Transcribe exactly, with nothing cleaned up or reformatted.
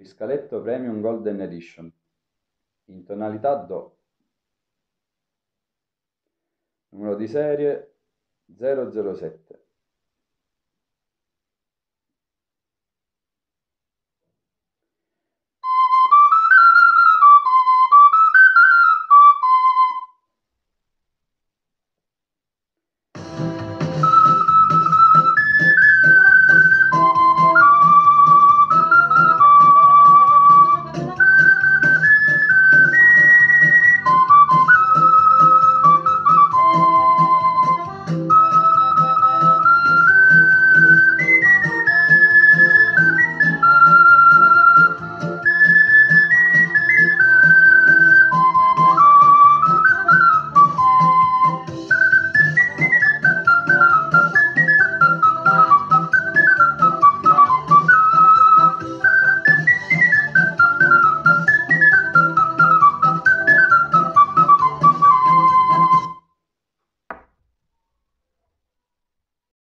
Discaletto Premium Golden Edition in tonalità Do. Numero di serie zero zero sette.